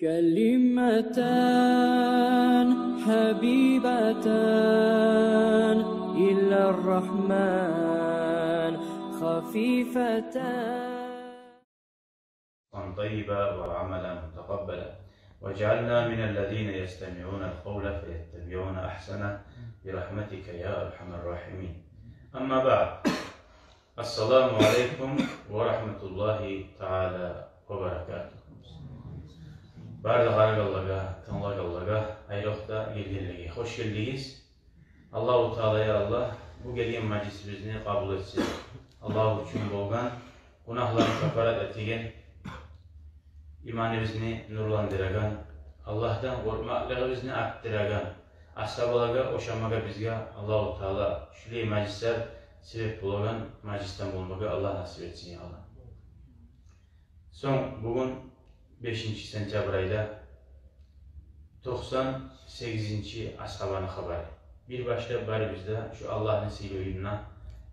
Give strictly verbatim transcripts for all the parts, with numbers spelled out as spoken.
كلمتان حبيبتان إلى الرحمن خفيفتان. طيبا وعملا متقبلا، واجعلنا من الذين يستمعون القول فيتبعون أحسنه برحمتك يا أرحم الراحمين. أما بعد، السلام عليكم ورحمة الله تعالى وبركاته. Барлы къарагъанлагъа, тынглагъанлагъа, айрокъда гелгенлеге хош гелдигиз. Аллагьу Таала, я Аллагь, бу гелген мажлисибизни къабул этсин. Аллагь учун болгъан гюнагьланы кафарат этеген, иманыбызны нурландырагъан, Аллагьдан къоркъмакълыгъыбызны артдырагъан, асгьабалагъа ошамагъа бизге Аллагьу Таала шулай мажлислер себеп болагъан мажлисден болмагъа Аллагь насип этсин, я Аллагь. Сонг бугюн бешинчи сентябрь айда токъсан сегизинчи асгьабаны хабары. Бир башлап барыбыз да шу Аллагьны сыйлы уьюнде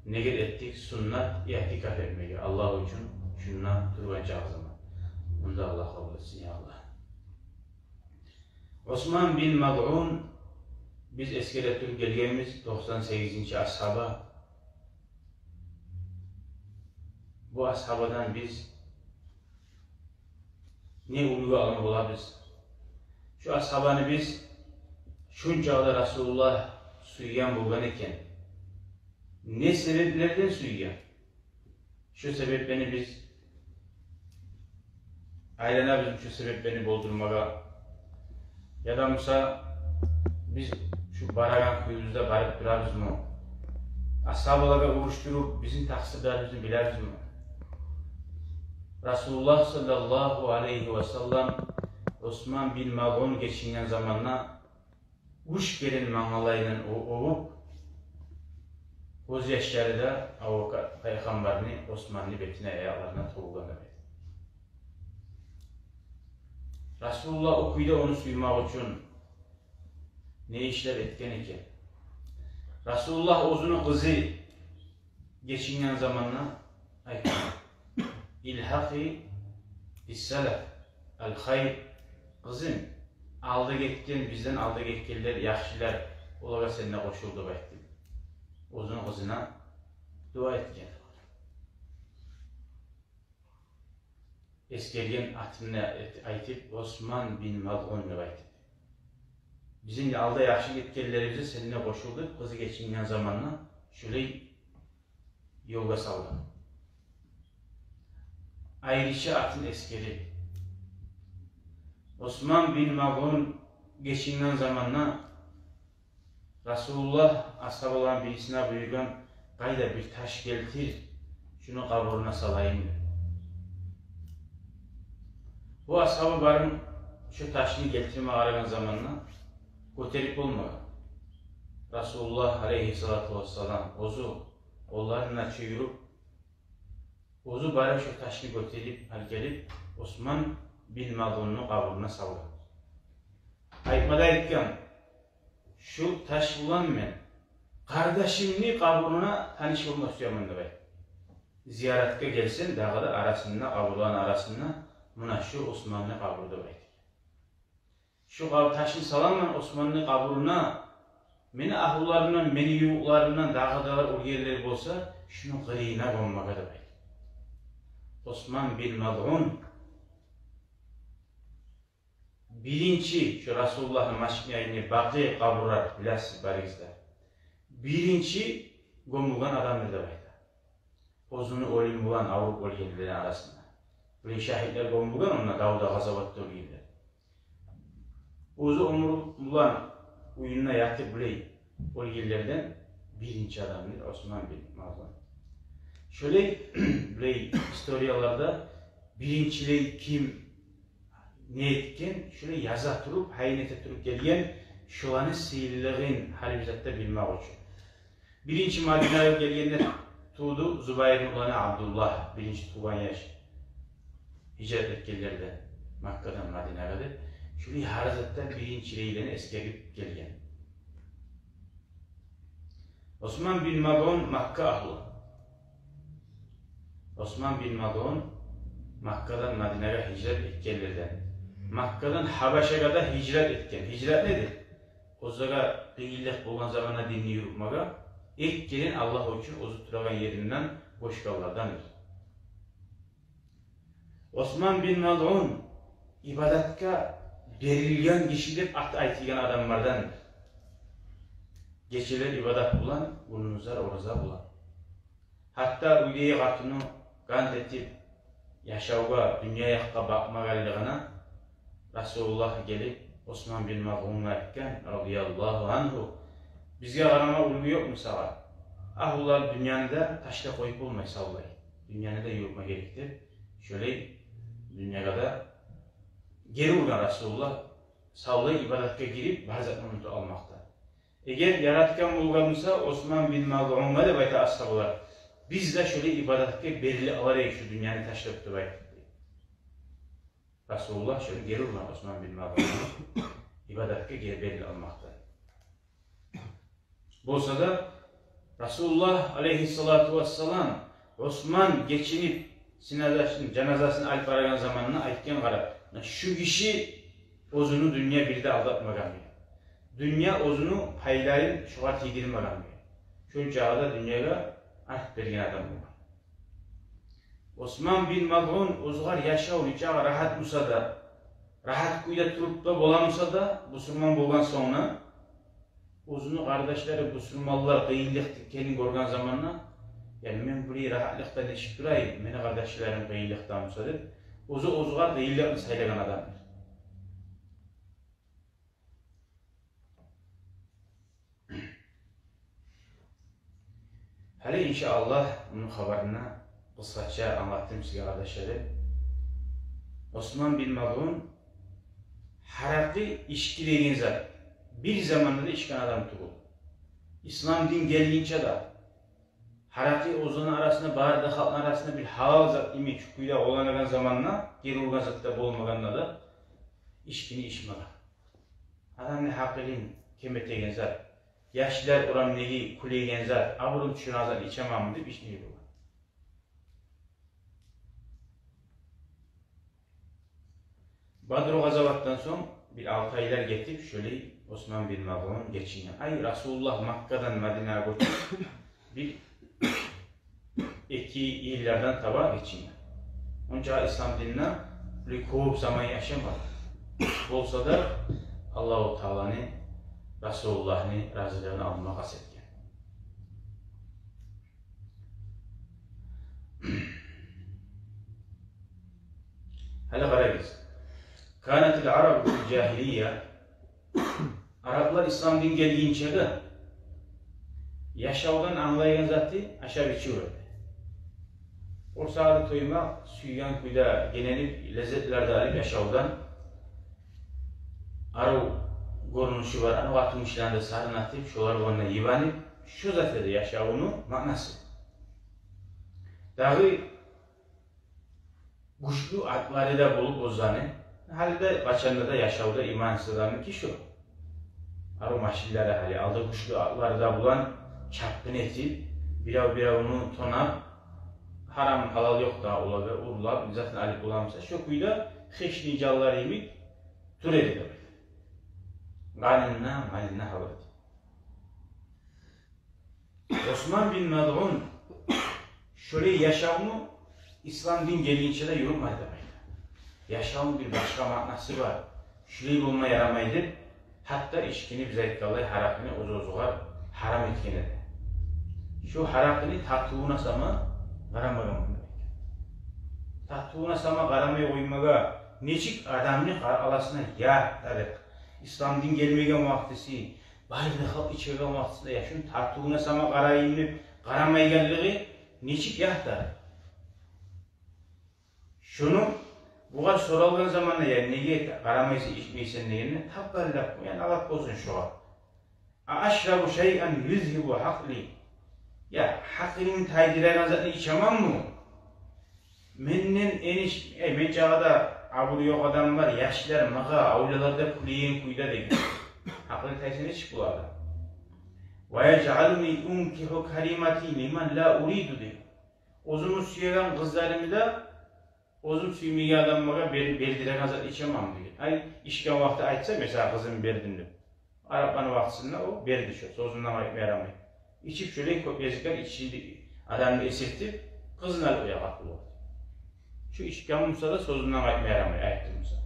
негет этдик суннат иътикаф этмеге Аллагь учун шунда тургъан чакъы заман. Мунда Аллагь къабул этсин, я Аллагь. Осман бин Мазъун, биз эсгере туруп гелгенбиз, токъсан сегизинчи асгьаба. Бу асгьабадан биз не уьлгю алма болабыз? Шу асгьабаны биз шунчакъы да Расулуллагь сюйген болгъан экен, не себеплерден сюйген? Шу себеплени биз айланабызмы шу себеплени болдурмагъа? Яда буса биз шу барагъан кююбюзде барып турабызмы? Асгьабалагъа урушдуруп бизин такъсырларыбызны билебизми? Расулуллагь саллаллагьу алайгьи ва саллам Осман бин Мазъун гечинген заманда уьч керен мангалайындан о-, овуп, гёзьяшлары да Абубакар пайхаммарны, Османны бетине, аякъларына тёгюлген деп айта. Расулуллагь о кюйде ону сюймек учун не ишлер этген экен? Расулуллагь оьзюню къызы гечинген заманда айтгъан: «Илгьакъи бис-салаф ал-хайр, къызым, алда гетген, бизден алда гетгенлер яхшылар, олагъа сен де къошул», — деп айтды. Оьзюню къызына дуа этген. Эсгерген атымны эт-, айтып, Осман бин Мазъун деп айтып. Бизин алда яхшы гетгенлерибизге сен де къошул деп, къызы гечинген заманда шулай ёлгъа салгъан. Айрыча атын эсгерип, Осман бин Мазъун гечинген заманда Расулуллагь асгьабаланы бирисине буюргъан: «Къайда, бир таш гелтир, шуну къабуруна салайым», — деп. Бу асгьаба барып шо ташны гелтирме къарагъан заманда гётерип болмагъан. Расулуллагь алайгьиссалату вассалам оьзю къолларын ача юрюп, оьзю барып шо ташны гётерип алып гелип, Осман бин Мазъунну къабуруна салгъан. Айтма да айтгъан: «Шу таш булан мен къардашымны къабуруна таныш болма сюемен», — деп айтып. «Зияратгъа гелсем дагъы да арасында, къабурланы арасында муна шу Османны къабуру», — деп айтып. «Шу къаб-, ташны саламан Османны къабуруна, мени агьлуларымдан, мени ювукъларымдан дагъы да оьлгенлер болса, шуну къырыйына гёммеге», — деп айтып. Осман бин Мазъун биринчи, шо Расулуллагьны машитни янында Бакъи къабурлар, билесиз барыгъыз да, биринчи гёмюлген адамдыр деп айта. Оьзюню оьлюмю булан авруп оьлгенлени арасында. Булай шагьитлер гёмюлген онда, давда, къазаватда оьлгенлер. Оьзю оьмюр булан уьюнде ятып булай оьлгенлерден биринчи адамдыр Осман бин Мазъун. Шолай, булай историяларда биринчилей ким не этген, шолай яза туруп, гьайын эте туруп гелген, шоланы сыйлылыгъын гьали бир зат да билмек учун. Биринчи Мадинагъа гелгенде тувду Зубайрны уланы Абдуллагь, биринчи тувгъан яш. Гьижрат этгенлерде Маккадан Мадинагъа деп, шулай гьар затда биринчилейлени эсгерип гелген. Осман бин Мазъун Макка агьлу. Осман бин Мазъун Маккадан Мадинагъа гьижрат этгенлерден. Маккадан Гьабашагъа да гьижрат этген. Гьижрат недир? Оьзюне къыйынлыкъ болгъан заманда динни юрютмеге, эки керен Аллагь учун оьзю турагъан еринден гёчгенлерден. Осман бин Мазъун ибадатгъа берилген гиши деп ат айтылгъан адамлардан. Гечелер ибадат булан, гюндюзлер ораза булан. Гьатта уьйдеги къатыны къант этип, яшавгъа, дюнья якъгъа бакъмагъанлыгъына Расулуллагь гелип, Осман бин Мазъунгъа айтгъан, радияллагьу ангьу: «Бизге къарама уьлгю ёкъму сагъа? Агьлулар дюньяны да ташлап къоюп болмай савлай. Дюньяны да юрютме герек», — деп, шолай дюньягъа да гери ургъан Расулуллагь, савлай ибадатгъа гирип, бар затны унутуп алмакъда. Эгер яратгъан болгъан буса Осман бин Мазъунгъа, деп айта асгьабалар, биз де шолай ибадатгъа берилип алар эдик шу дюньяны ташлап, деп айтып. Расулуллагь шону гери ургъан Осман бин Мазъунгъа ибадатгъа гери берилип алмакъдан. Болса да Расулуллагь алейгьиссалату вассалам Осман гечинип, синазашын, жаназасын алып барагъан заманда айтгъан, къара, муна шу гиши оьзюню дюнья бир де алдатмагъан, дюнья оьзюню пайлайын шогъар тийдирмеген, шончагъы да дюньягъа арт берген адам болгъан. Осман бин Мазъун оьзюгер яшав нечакъы рагьат буса да, рагьат кюйде туруп да бола буса да, бусурман болгъан сонг да, оьзюню къардашлары бусурманлар къыйынлыкъда экенин гёрген заманда, яни, мен булай рагьатлыкъда нечик турайым, мени къардашларым къыйынлыкъда буса деп, оьзю оьзюгер къыйынлыкъны сайлагъан адамдыр. Гьали, иншааллагь, муну хабарын къысгъача англатдым сизге, къардашларым. Осман бин Мазъун гьаракъы, ички деген зат бир заманда да ичген адам тюгюл. Ислам дин гелгинче де гьаракъы оьзлени арасында, бары да халкъны арасында бир гьалал зат йимик кюйде къолланагъан заманда, гери ургъан зат да болмагъанда да, ичкини ичмеген. Адамны гьакъылын кем этеген зат, яшлар урамдагъы кюлеген зат, абурун тюшюреген зат ичеменми деп ичмей болгъан. Бадру къазаватдан сонг бир алты айлар гетип, шолай Осман бин Мазъун гечинген. Ай, Расулуллагь Маккадан Мадинагъа гёчюп бир эки йыллардан таба гечинген. Онча ислам динде бир кёп заман яшамагъан. Болса да Аллагьу Тааланы, Расулуллагьны разилигин алмагъа къаст этген. Гьали къарагъыз. Канатил арабу фил жагьилия. Араплар ислам дин гелгинче де яшавдан англайгъан заты ашап-ичив эди. Къурсагъы да тоймакъ, сюйген кюйде генелип, леззетлер де алып яшавдан, арив гёрюнюшю бар, анав къатынгишилени де сарынлатып, тип, шолар булан да йыбанып, шу зат эди яшавуну маънасы. Дагъы гючлю атлары да болуп оьзлени. Гьали де, къачан да, яшавда имансыз адамныки шу. Арив машинлери, гьали алда гючлю атлары да булан чапгъын этип, бирев-биревню тонап, гьарам-гьалал ёкъ да, олагъа урлап, не затын алып боламыса, шо кюйде хищный жанлар йимик тура эди деп айта. Къанын да, малын да гьалал этип. Осман бин Мазъун шолай яшавну ислам дин гелгинче де юрютмеди деп айта. Яшавну бир башгъа маънасы бар. Шолай болма ярамай деп, гьатта ичкини, биз айтгъанлай, гьаракъыны оьз-оьзюне гьарам этген эди. Шо гьаракъыны татывуна сама къарамагъан деп айта. Татывуна сама къарамай къоймагъа нечик адамны къар-, аласына ят тарыкъ. Ислам дин гелмеген вакътиси, бары да халкъ ичеген вакътисинде, я шуну татывуна сама къарайым деп къарамайгъанлыгъы нечик ят тарыкъ. Шуну бугъар соралгъан заманда, я неге къарамайсан, ичмейсен дегенде, тапгъанлап, яни алат болсун шогъар. А ашрабу шайъан юзгьибу акъли. Я гьакъылны тайдырагъан затны ичеменми? Менден эниш, эй, мен чакъы да абуру ёкъ адамлар, яшлар магъа авлаларда кюлейген кюйде деген. Гьакъылы тайса нечик бола адам. Ва яжъалуни ункигьу каримати лиман ла уриду деген. Оьзюмню сюеген къызларымны да Оьзюм сюймейген адамлагъа бер-, бердиреген зат ичемем деген. Ай, ичген вакъти айтса, масала, къызым бердим деп. Арапланы вакътисинде о берди, шо сёзюнден къайтма ярамай. Ичип, шолай кёп гезиклер ичинде адамны эсиртип, къызын алып уьйге къарап бола. Шо ичген буса да сёзюнден къайтма ярамай, айтды буса.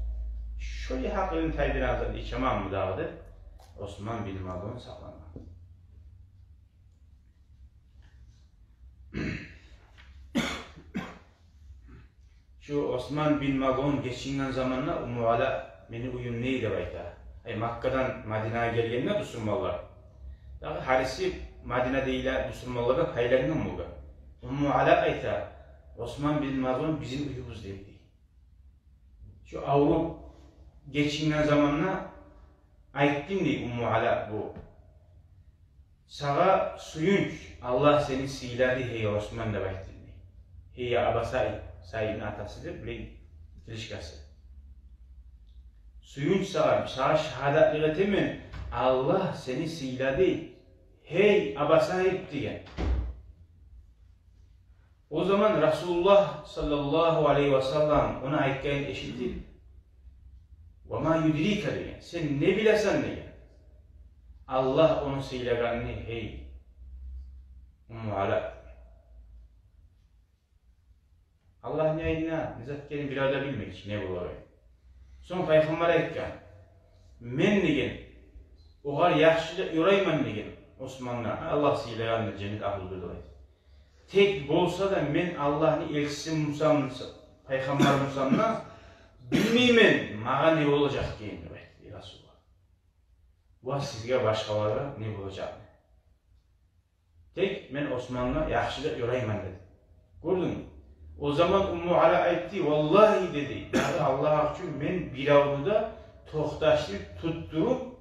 Шолай гьакъылын тайдырагъан зат ичемем дагъы деп, Осман бин Мазун сакълангъан. Шу Осман бин Мазун гечинген заманда Умму Ала мени уьюмде деп айта. Ай, Маккадан Мадинагъа гелгенде бусурманлар. Дагъы гьариси Мадина дейлер бусурманлагъа пайлангъан болгъан. Умму Ала айта, Осман бин Мазун бизин уьюбюзде эди. Шу авруп гечинген заманда айтдым дей Умму Ала бу. Сагъа сююнч, Аллагь сени сыйлады, гьей Осман, деп айтдым дей. Гьей Аба Саид, Саидни атасы деп, билей, кличкасы. Сююнч сагъа, сагъа шагьадатлыкъ этемен, Аллагь сени сыйлады, гьей Аба Саид деген. О заман Расулуллагь саллаллагьу алайгьи ва саллам ону айтгъанын эшитип, «Ва ма юдрика», – деген. «Сен не билесен?» – деген. Аллагь ону сыйлагъанны, гьей Умму Ала. Аллагь не айна, не зат экенин бирев де билмей чи, не болагъанын. Сонг Пайхаммар айтгъан, мен деген, огъар яхшылыкъ ёрайман деген, Османгъа, Аллагь сыйлагъанды, женнет агьлудур деп айтып. Тек болса да мен Аллагьны элчиси бусам, пайхаммар бусам да, билмеймен магъа не болажакъ экенин деп айтды Расулуллагь. Ва сизге, башгъалагъа не болажагъын. Тек мен Османгъа яхшылыкъ ёрайман деди. Гёрдюнгмю? О заман Умму Ала айтды, валлагьи деди, дагъы Аллагь учун мен биревню де токъташдырып, тутдуруп,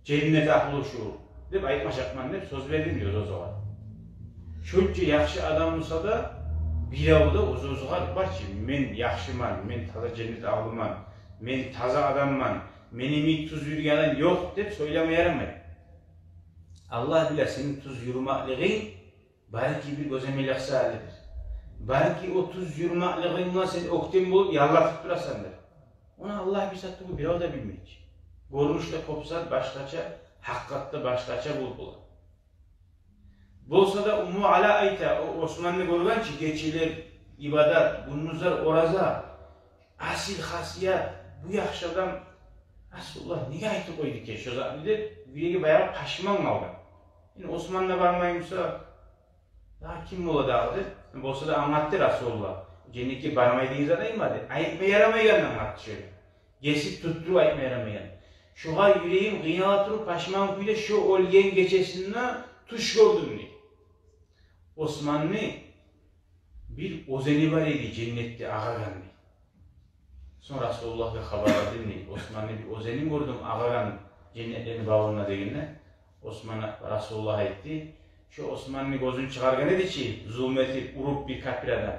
женнет агьлу шу деп айтмажакъман деп сёз бердим дей оьз-оьзюне. Шонча яхшы адам буса да, бирев де оьз-оьзюне, бар чы, мен яхшыман, мен таза женнет агьлуман, мен таза адамман, мени йимик тюз юрюйген адам ёкъ деп сёйлеме ярамай. Аллагь биле сени тюз юрюмеклигинг балики бир гёземелик саялыдыр. Балики о тюз юрюмеклигинг булан сен оьктем болуп яллатып турасандыр. Ону Аллагь бир сагьат тюгюл, бирев де билмей чи. Гёрюнюш де кёп сагьат башгъача, гьакъыкъат да башгъача болуп бола. Болса да Умму Ала айта, о Османны гёрген чи, гечелер ибадат, гюндюзлер ораза, асил хасият, бу яхшы адам, Расулуллагь неге айтып къойду экен шо затны деп, юреги баягъы пашман къалгъан. Энни Осман да бармай буса, дагъы ким бола дагъы деп. Болса да англатды Расулуллагь. Женнетге бармай деген зат айтмады. Айтма ярамайгъанны англатды шолай. Гесип тутдуруп айтма ярамайгъан. Шогъар юрегим къыйнала туруп, пашман кюйде шо оьлген гечесинде тюш гёрдюм дей. Османны бир оьзени бар эди женнетде агъагъан дей. Сонг Расулуллагьгъа хабарладым дей. Османны бир оьзенин гёрдюм агъагъан женнетлени бавунда дегенде, Осман, Расулуллагь айтды, шо Османны гёзюн чыгъаргъан эди чи, зулму этип, уруп бир капир адам.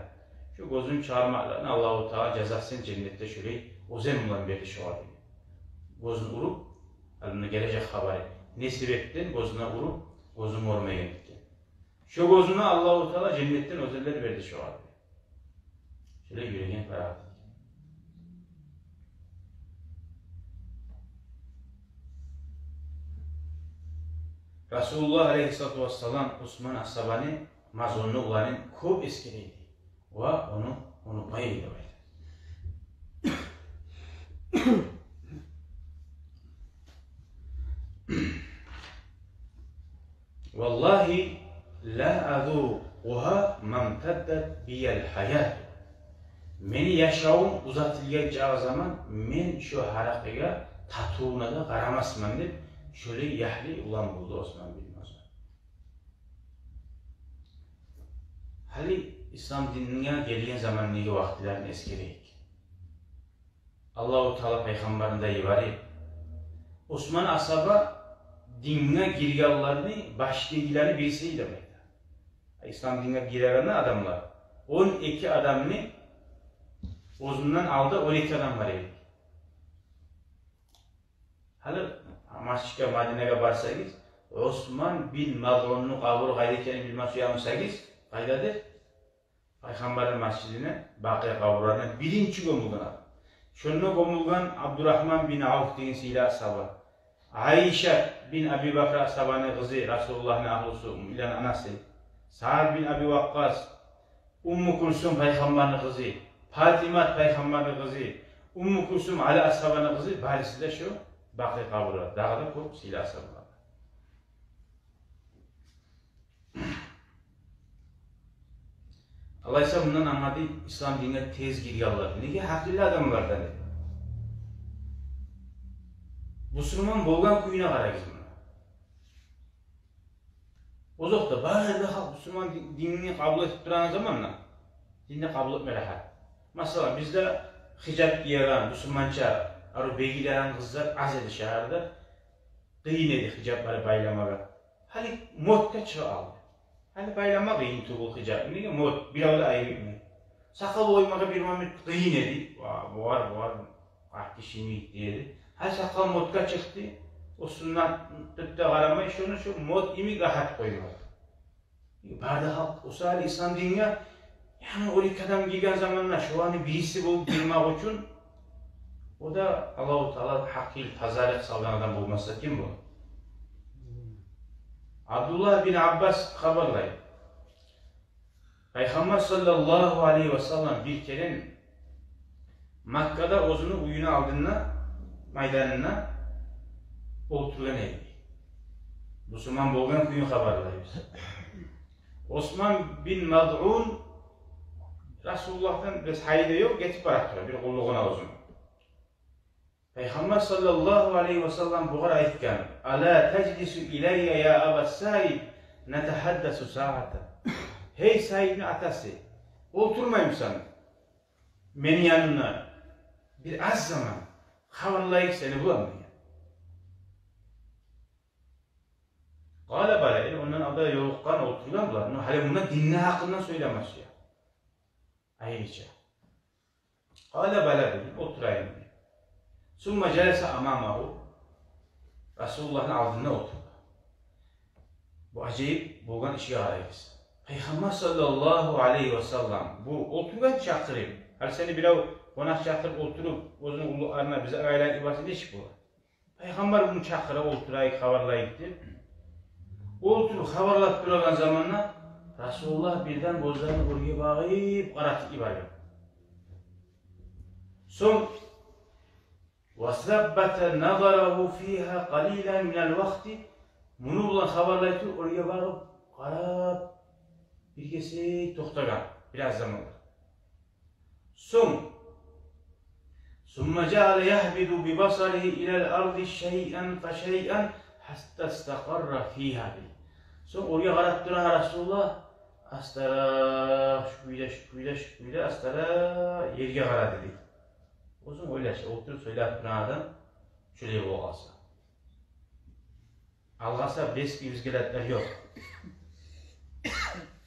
Шо гёзюн чыгъармакълыкъны Аллагьу Таала жазасын женнетде шолай оьзен булан берди шогъар деген. Гёзюн уруп, алдына гележек хабары. Не себепден гёзюне уруп, гёзюн гёрмеген экен. Шо гёзюне Аллагьу Таала женнетден оьзенлер берди шогъар деген. Шолай юрегин парагъат этген. Расулуллагь алайгьиссалату вассалам Осман асгьабаны, Мазунну уланын кёп эсгере эди. Ва ону, ону бай эди деп айта. Валлагьи ла азукъугьа мамтаддат биял гьаят. Мени яшавум узатылгъан чакъы заман мен шо гьаракъыгъа татывуна да къарамасман деп, шолай ягьлы улан болду Осман бин Мазун. Гьали ислам динине гелген заманны вакътилерин эсгерейик. Аллагьу Таала пайхамбарын да йиберип, Осман асгьаба динге гиргенлени башдагъыланы бириси эди деп айта. Ислам динге гиреген адамлар, он эки адамны, оьзюнден алда он эки адам бар эди. Гьали масжидге, Мадинагъа барсагъыз, Осман бин Мазунну къабуру къайда экенин билме сюе бусагъыз, къайдадыр? Пайхаммарны масжидине, Бакъи къабурларына биринчи гёмюлген адам. Шонда гёмюлген Абдурагьман бин Авф деген сыйлы асгьаба. Айшат бин Аби Бакр асгьабаны къызы, Расулуллагьны агьлюсю, илан анасы. Саад бин Аби Ваккъас, Умму Кулсум пайхаммарны къызы, Патимат пайхаммарны къызы, Умму Кулсум Али асгьабаны къызы, барысы да шо Бакъи къабурда, дагъы да кёп сыйлы асгьабалар. Алайса, мундан англайбыз, ислам динге тез гиргенлер. Неге? Гьакъыллы адамлар да. Бусурман болгъан кююне къарагъыз муна. Озокъда, бары да халкъ бусурман ди-, динни къабул этип турагъан заманда, динни къабул этме рагьат. Масала, бизде хижап гиеген, бусурманча арив бегилеген къызлар аз эди шагьарда. Къыйын эди хижапланы байламагъа. Гьали модгъа чыгъып алды. Гьали байлама къыйын тюгюл хижап. Неге? Мод, бирев де айып этмей. Сакъал къоймагъа бир момент къыйын эди. Ва, бугъар, бугъар, къарт киши йимик дей эди. Гьали сакъал модгъа чыкъды. О суннат деп де къарамай, шону шо мод йимик рагьат къоймагъа. Бары да халкъ, о саялы ислам динге, яни, он эки адам гирген заманда, шоланы бириси болуп гирмек учун, о да Аллагьу Таала гьакъыл, тазалыкъ салгъан адам болмаса, ким болар? Абдуллагь бин Аббас хабарлай. Пайхаммар саллаллагьу алайгьи ва саллам бир керен Маккада оьзюню уьюню алдында, майданында олтургъан эди. Бусурман болгъан кююн хабарлайбыз. Осман бин Мазъун Расулуллагьдан бираз гьайы да ёкъ, гетип барып тура бир къуллугъуна оьзюню. Пайхаммар саллаллагьу алайгьи ва саллам бугъар айтгъан: «Ала тажлису илайя я Аба Саид, натагьаддасу сагьатан». Гьей Саидни атасы, олтурмаймысан мени янымда бир аз заман, хабарлайыкъ сени булан деген. Къала бала, яни ондан алда ёлукъгъан, олтургъан булар. Но гьали мунда динни гьакъындан сёйлемек учун. Айрыча. Къала бала, деди, олтурайым, деди. Сумма жаласа амамагьу, Расулуллагьны алдында олтурду. Бу ажайып болгъан ишге къарайбыз. Пайхаммар саллаллагьу алайгьи ва саллам, бу олтургъан чакъырып, гьали сени бирев къонакъ чакъырып олтуруп, оьзюню къуллукъларына бизге айланып барса, нечик болар? Пайхаммар муну чакъыра, олтурайыкъ, хабарлайыкъ деп. Олтуруп хабарлап турагъан заманда Расулуллагь бирден гёзлерин оьрге багъып къаратып йиберген. Сонг, «Ва саббата назарагьу фигьа къалилан минал вакъти», муну булан хабарлай туруп, оьрге багъып къарап, бир кесек токътагъан, бираз заманлар. Сонг, «Сумма жаала ягьбиту би басаригьи илал арди шайъан фа шайъан гьатта истакъарра фигьа», — дей. Сонг оьрге къарап турагъан Расулуллагь астаракъ, шу кюйде, шу кюйде, шу кюйде астаракъ ерге къарады, дей. Оьзюнг ойлаш, олтуруп сёйлеп турагъан адам шулай болуп къалса. Алгъасап, бес кюй бизге де ёкъ.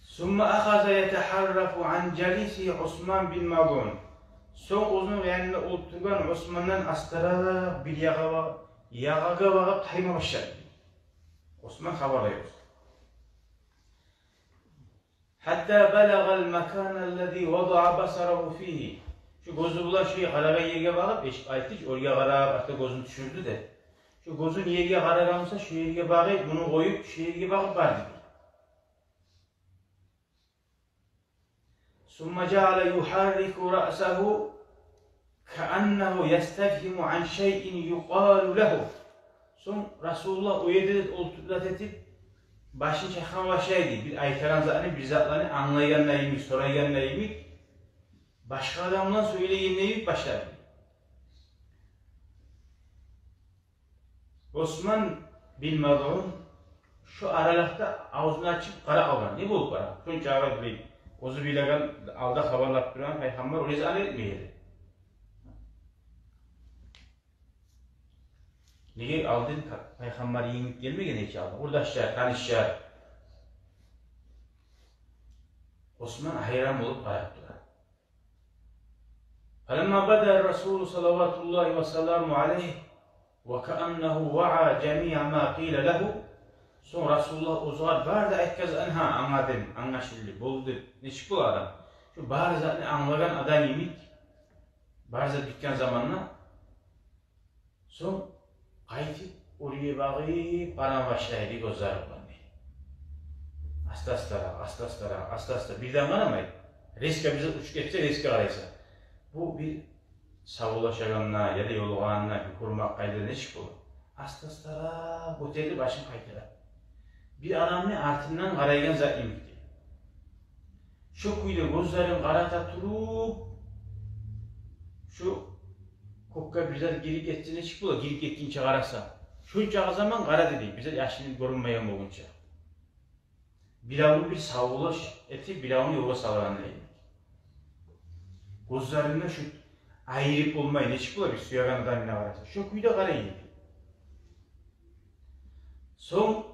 «Сумма ахаза ятагьаррафу ан жалисигьи Осман бин Мазъун». Сонг оьзюню янында олтургъан Османдан астаракъ бир ягъа ба-, ягъагъа багъып тайма башлады. Осман хабарлай оьзю. «Гьатта балагъал маканаллази вадаа басарагьу фигьи». Шу гёзю булан шу къарагъан ерге багъып, эшитип айтдым чы, оьрге къарап, артда гёзюн тюшюрдю деп. Шу гёзюн ерге къарагъан буса, шу ерге багъып, муну къоюп, шу ерге багъып барды. «Сумма жаала югьаррику раъсагьу кааннагьу ястафгьиму ан шайъин юкъалу лагьу». Сонг Расулуллагь о ерде олтуруп зат этип, башын чайкъама башлайды. Бир айтагъан затны, бир затланы англайгъандай йимик, сорайгъандай йимик, башгъа адам булан сёйлейгендей йимик башлады. Осман бин Мазъун шо аралыкъда авзун ачып къарап алгъан. Не болуп бара? Шончакъы бир оьзю билеген, алда хабарлап турагъан пайхаммар оьзю аны этмей эди. Неге, алдын ка-, пайхаммар енгип гелмеген эди чи алда. Къурдашлар, танышлар. Осман гьайран болуп къарап тура. «Фаламма бада расулу салаватуллагьи ва саламу алайгьи ва кааннагьу ваа жамиа ма къила лагьу». Сонг Расулуллагь оьзюне бары да айтгъан: «Агьа, англадым, англашылды, болду», — деп. Нечик бола адам? Шу бары затны англагъан адам йимик, бары зат битген заманда, сонг къайтып оьрге багъып къарама башлайды гёзлери булан, дей. Аста-астаракъ, аста-астаракъ, аста-аста, бирден къарамай. Резко бир зат учуп гетсе, резко къарайса. Бу бир савлашагъанда яда ёлугъанда бир гёрмек къайда нечик бола? Аста-астаракъ гётерилип башын къайтара. Бир адамны артындан къарайгъан зат йимик, дей. Шо кюйде гёзлерин къарата туруп, шо кёкге бир зат гирип гетсе нечик бола, гирип гетгинче къараса. Шончакъы заман къарады, дей, бир зат яшырынып гёрюнмейген болгъунча. Биревню бир савлаш этип, биревню ёлгъа салгъанда йимик. Гёзлерин де шу айырып болмай, нечик бола бир сюеген адамына къараса. Шо кюйде къарай эди. Сонг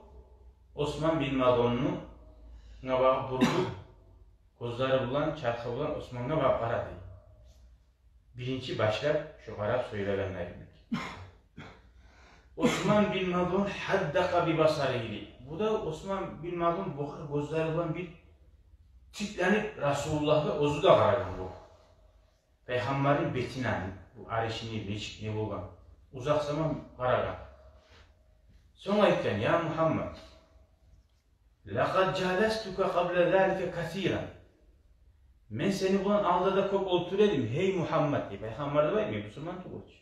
Осман бин Мазунну, гьа, багъып бурду, гёзлери булан, чархы булан Османгъа багъып къарады. Биринчи башлап шо къарап сёйлегенлер йимик. Осман бин Мазун хьаддакъа би басаригьи, дей. Бу да Осман бин Мазун бу гёзлери булан бир тикленип Расулуллагьгъа оьзю де къарагъан бу. Пайхаммарны бетине, бу аришине нечик, не болгъан. Узакъ заман къарагъан. Сонг айтгъан: «Я Мугьаммад, лакъад жаластука къабла залика касиран. Мен сени булан алда да кёп олтура эдим, гьей Мугьаммад», — дей. Пайхаммар деп айтмай, бусурман тюгюл чю.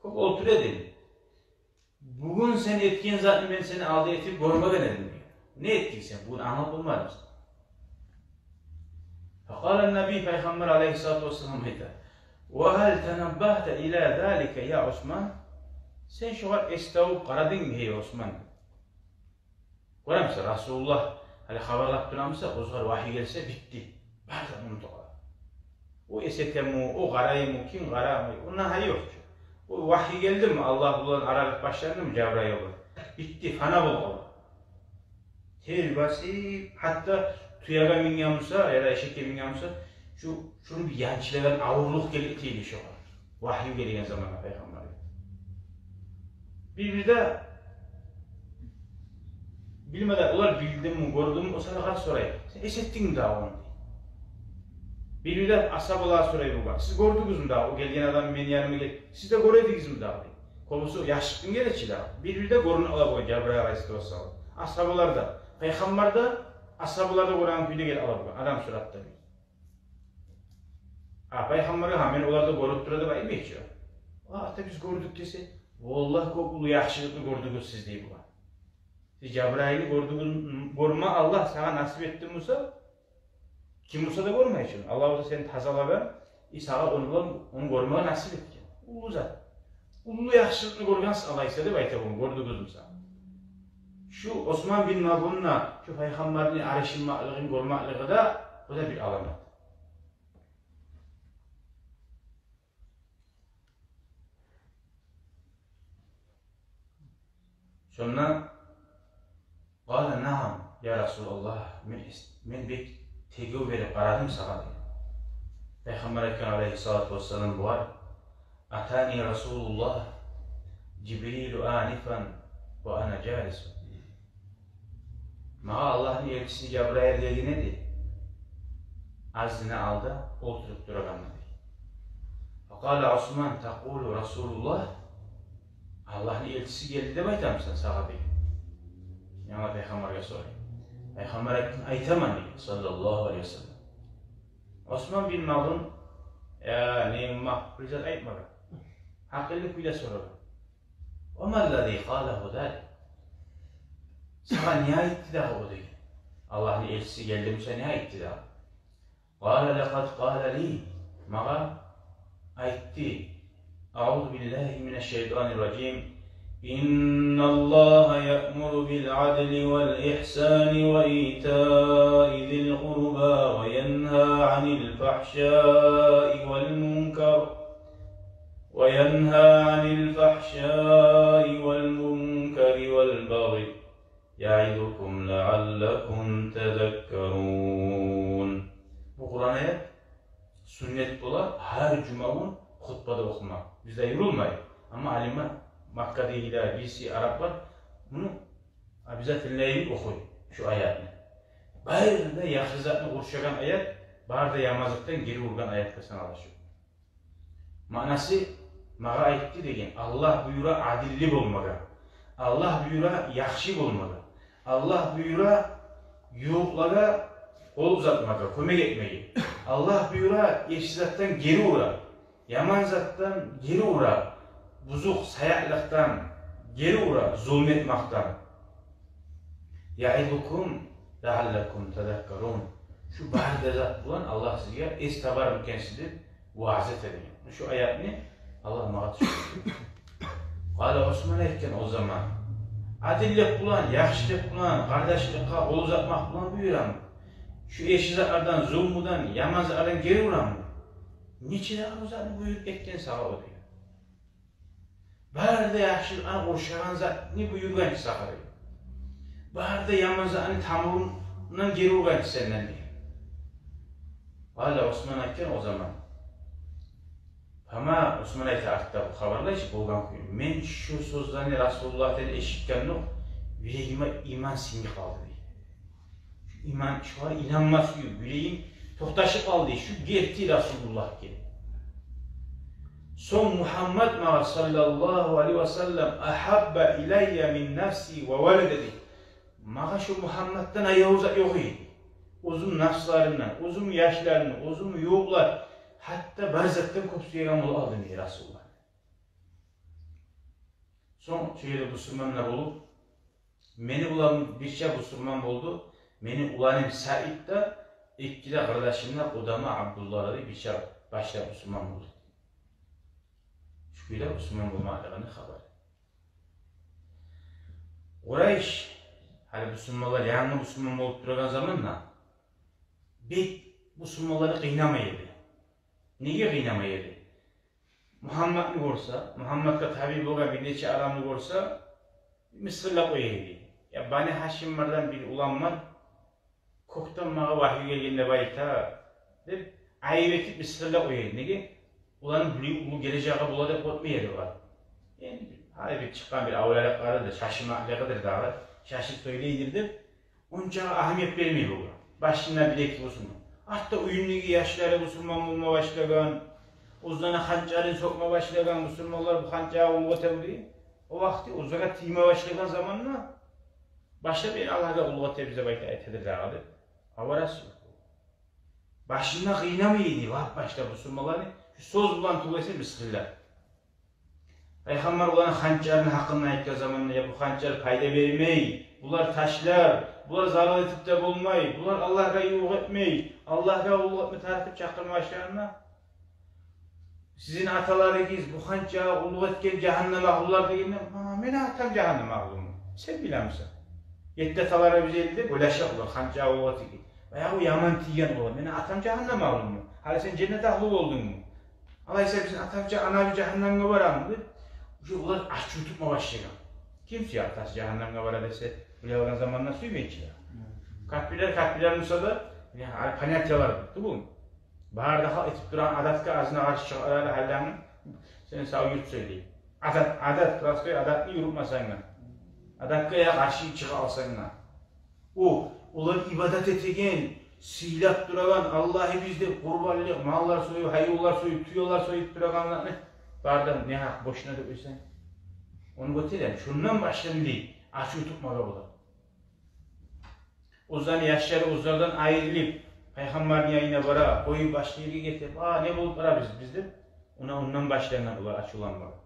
«Кёп олтура эдим. Бугюн сен этген затны мен сени алда этип гёрмеген эдим», — деген. «Не этдинг сен? Бугюн англап болмадым сагъа». Факъала ннабий, пайхаммар алайгьиссалату вассалам айта: «Ва гьал танаббагьта ила залика, я Осман? Сен шогъар эс тавуп къарадынгмы, гьей Осман?» Гёремисен, Расулуллагь гьали хабарлап турамыса, огъар вагьи гелсе, битди. Бары да унутуп къала. О эс этеми, о къараймы, ким къарамай, ондан гьайы ёкъ чу. О вагьи гелдими, Аллагь булан аралыкъ башландымы Жабрайыл булан, битди, фана болуп къала. Тер басып, гьатта тюеге минген буса яда эшекге минген буса, шу, шуну бир янчылагъан авурлукъ гелип тюйюле шогъар. Вагьи гелген заманда пайхаммаргъа. Бир-бирде билмей де, олар билдими, гёрдюмю, о сагъат сорай: «Сен эс этдингми дагъы ону?» — дей. Бир-бирде асгьабалагъа сорай болгъан: «Сиз гёрдюгюзмю дагъы, о гелген адам мени яныма гелип, сиз де гёре эдигизми дагъы?» — дей. Кёбюсю яшыртгъын геле чи дагъы. Бир-бирде гёрюнюп къала болгъан Жабрайыл алайгьиссалату вассалам. Асгьабалар да, пайхаммар да, асгьабалар да гёреген кюйде гелип къала болгъан адам суратда бир. А пайхаммаргъа: «Гьа, мени олар да гёрюп тура», — деп айтмай чы. «О, гьатта биз гёрдюк», — десе: «Валлагь, кёп уллу яхшылыкъны гёрдюгюз сиз», — дей бугъар. Сиз Жабрайылны гёрдюгюз, гёрме Аллагь сагъа насип этди буса, ким буса да гёрмей чы. Аллагь буса сени тазалагъан, и сагъа ону булан, ону гёрмеге насип этген. Уллу зат. Уллу яхшылыкъны гёргенсиз алайса деп айта бугъар, гёрдюгюзмю сагъа. Шу Осман бин Мазунну шу пайхаммарны аришин бакълыгъын гёрмеклиги де, бу да бир аламат. Шонда: «Къала: нагьам, я Расулаллагь, мен эс-, мен бек тергев берип къарадым сагъа», — деген. Пайхаммар айтгъан алайгьиссалату вассалам бугъар: «Атани Расулуллагь Жибрилу анифан ва ана жалисун». Магъа Аллагьны элчиси Жабрайыл гелген эди, азгъына алда олтуруп турагъан эди. Факъала Осман: «Такъулу Расулуллагь, Аллагьны элчиси гелди деп айтамысан сагъа?» — деген. Янгы пайхаммаргъа сорай. Пайхаммар айтгъан: «Айтаман», — деген, саллаллагьу алайгьи ва саллам. Осман бин Мазун, яни, ма, бир зат айтмагъан. Гьакъыллы кюйде сорагъан: «Ва ма ллази къала залик? Сагъа не айтды дагъы о?» — деген. «Аллагьны элчиси гелди буса, не айтды дагъы?» «Къала: лакъад къала ли, магъа айтды: Аузу биллагьи минаш шайтанир ражим. Инналлагьа яъмуру бил адли вал ихсани ва итаи зил къурба ва янхьа анил фахшаи вал мункар, ва янхьа анил фахшаи вал мункари вал багъи, яъизукум лаъаллакум тазаккарун». Бу Къуран аят суннат бола гьар жума гюн хутбада охума. Бизде юрюлмей. Амма алимлер, Маккадагъылар, бириси араплар муну обязательно охуй, шу аятны. Бары да яхшы затны къуршагъан аят, Бары да яман затдан гери ургъан аятгъа санала шу. Маънасы, магъа айтды деген, Аллагь буюра адилли болмагъа, Аллагь буюра яхшы болмагъа, Аллагь буюра ювукълагъа къол узатмагъа, кёмек этмеге. Аллагь буюра эрши затдан гери ура, яман затдан гери ура, бузукъ саякълыкъдан гери ура, зулму этмакъдан. Яъизукум лаъаллакум тазаккарун. Шу бары да зат булан Аллагь сизге эс табармы экенсиз деп ваъза эте деген. Шу аятны Аллагь магъа тюшюрдю. Къала Осман айтгъан о заман, адиллик булан, яхшылыкъ булан, къардашлыкъгъа къол узатмакъ булан буюрамы? Шу эрши затлардан, зулмудан, яман затлардан гери урамы? Нече де арив затны буюруп гетген сагъа о деген. Бары да яхшылыкъгъа къошагъан затны буюргъан чы сагъа деген. Бары да яман затны тамурундан гери ургъан чы сенден деген. Къала Осман айтгъан о заман. Фама, Осман айта артда бу хабарлай чы болгъан кюйню. Мен шу сёзлени Расулуллагьдан эшитгенде юрегиме иман сингип къалды дей. Иман, шугъар инанмас кюй, юрегим токъташып къалды, шу герти Расулуллагь экен. Сонг Мугьаммат магъа, саллаллагьу алайгьи ва саллам, агьабба илайя мин нафси ва валади. Магъа шу Мугьамматдан аявлу зат ёкъ эди. Оьзюм напсларымдан, оьзюм яшларымдан, оьзюм ювукълар, гьатта бар затдан кёп сюеген болуп къалдым дей Расулуллагь. Сонг шо ерде бусурман да болуп, мени уланым бирче бусурман болду. Мени уланым Саид да, эки де къардашым да, Къудама, Абдулла да бирче башлап бусурман болду. Шу кюйде бусурман болмакълыгъыны хабары. Къурайш, гьали бусурманлар янгы бусурман болуп турагъан заманда, бек бусурманланы къыйнамай эди. Неге къыйнамай эди? Мугьамматны гёрсе, Мугьамматгъа табиъ болгъан бир нече адамны гёрсе, мысгъыллап къоя эди. «Я, Бани Гьашимлерден бир улан бар, кёкден магъа вагьйу гелген деп айта», — деп, айып этип, мысгъыллап къоя эди. Неге? Оланы бир уллу гележеги бола деп къоркъмай эди олар. Энди гьали бир чыкъгъан бир авлиялыкълары да, шашмакълыгъыдыр дагъы, шашып сёйлейдир деп, онча агьамият бермей болгъан. Башында бир-эки бусурман. Артда уьюндеги яшлары бусурман болма башлагъан, оьзлени ханчарын сёкме башлагъан, бусурманлар бу ханчагъа къуллукъ этеди. О вакъти оьзлеге тийме башлагъан заманда башлап: «Эй, Аллагьгъа къуллукъ этебиз», — деп айта, айтадыр дагъы деп. Аварасы ёкъ. Башында къыйнамай эди, лап башда бусурманланы шу сёз булан тюгюл эсе мысгъыллап. Пайхаммар оланы ханчарыны гьакъында айтгъан заманда: «Я, бу ханчар пайда бермей, булар ташлар, булар зарал этип де болмай, булар Аллагьгъа ювукъ этмей, Аллагьгъа къуллукъ этме тарыкъ», — деп чакъырма башлагъанда: «Сизин аталарыгъыз бу ханчагъа къуллукъ этген жагьаннам агьлулар», — дегенде: «Ма, мени атам жагьаннам агьлуму? Сен билемисен? Етти аталарыбыз эди», — деп ойлаша олар, ханчагъа къуллукъ этген. Баягъы яман тийген олар: «Мени атам жагьаннам агьлуму? Гьали сен женнет агьлу болдунгму? Алайса бизин атабыз жа-, анабыз жагьаннамгъа барамы?» — деп. Уже олар ачув тутма башлагъан. Ким сюе атасы жагьаннамгъа бара десе, биле алгъан заманда сюймей чи де. Капирлер, капирлер буса да, яни, гьали понятиялар тюгюл. Бары да халкъ этип турагъан адатгъа азына къаршы чыгъар гьалланы, сен сав юрт сёйлей. Адат, адат, простой адатны юрютмесенг де, адатгъа я къаршы чыгъа алсанг да. О, олар ибадат этеген, сыйлап турагъан, Аллагьыбыз деп къурбанлыкъ маллар союп, гьайванлар союп, тюелер союп турагъанланы барын негьакъ бошуна деп къойсанг, ону гётерем. Шондан башлап дей ачув тутмагъа бола. Оьзлени яшлары оьзлерден айрылып, пайхаммарны янына бара, къоюп башгъа ерге гетип: «А, не болуп бара биз, биз?» — деп, она ондан башлангъан олар ачувланмагъа.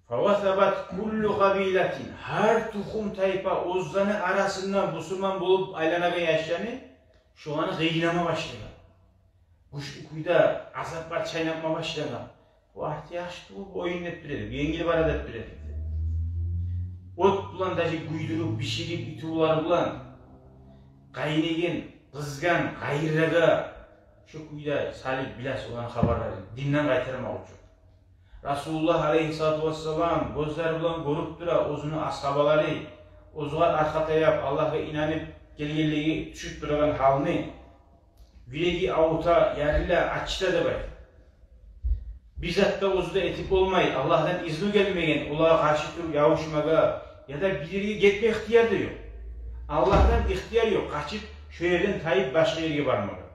Фавасабат куллу къабилатин, гьар тухум-тайпа оьзлени арасындан бусурман болуп айланагъан яшланы, шоланы къыйнама башлагъан. Гючлю кюйде азаплагъа чайнатма башлагъан. Бу арты яхшы тюгюл, бу оюн деп биле эдик, енгил бара деп биле эдик. От булан даже гюйдюрюп, биширип, итивлер булан къайнайгъан, къызгъан къайырлагъа, шо кюйде салып биле эдик оланы хабарларын, динден къайтармакъ учун. Расулуллагь алайгьиссалату вассалам гёзлери булан гёрюп тура оьзюню асгьабалары, оьзюне аркъа таяп, Аллагьгъа инанып гелгенлеге тюшюп турагъан гьалны. Юреги авурта, ярыла, аччыта деп айта. Бир зат да оьзю де этип болмай, Аллагьдан изну гелмеген, олагъа къаршы туруп ябушмагъа яда бир ерге гетме ихтияр да ёкъ. Аллагьдан ихтияр ёкъ къачып, шо ерден тайып, башгъа ерге бармагъа.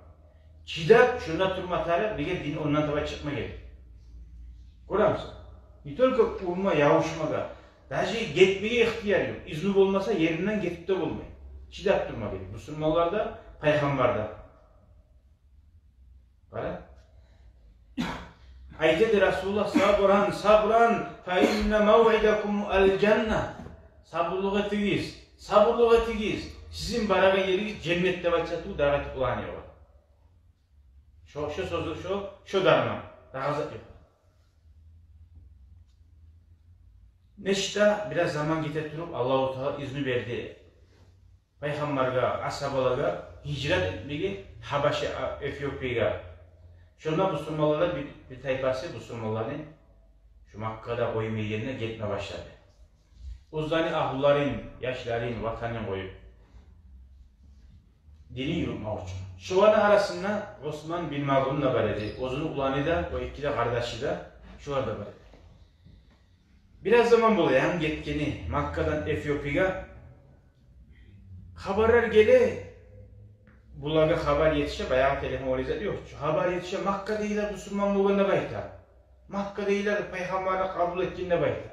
Чыдап шонда турма тарыкъ, неге дин ондан таба чыкъма герек. Гёремисен? Не только урма, ябушмагъа, даже гетмеге ихтияр ёкъ. Изну болмаса, еринден гетип де болмай. Чыдап турма герек. Бусурманлар да, пайхаммар да. Къара. Айта эди Расулуллагь: «Сабран, сабран, фа инна мавъидакум аль-жанна». Сабурлукъ этигиз, сабурлукъ этигиз. Сизин барагъан еригиз женнет деп айтса ту, дагъы айтып болагъан ёкъ. Шо, шо сёз, шо, шо дарман. Дагъы зат ёкъ. Нечик де бираз заман гете туруп, Аллагьу Таала изну берди пайхаммаргъа, асгьабалагъа гьижрат этмеге Гьабаша, а, Эфиопиягъа. Шонда бусурманлар, бир, бир тайпасы бусурманланы шо Маккада къоймай, гетме башлады. Оьзлени агьлюлерин, яшларын, ватанын къоюп, динин юрютмек учун. Шоланы арасында Осман бин Мазъун да бар эди. Оьзюню уланы да, о эки де къардашы да, шолар да бар эди. Бираз заман бола янгы гетгени Маккадан Эфиопиягъа. Хабарлар геле, булагъа хабар етише, баягъы телефон, олай зат ёкъ чу. Хабар етише, Маккадагъылар бусурман болгъан деп айта. Маккадагъылар пайхаммарны къабул этген деп айта.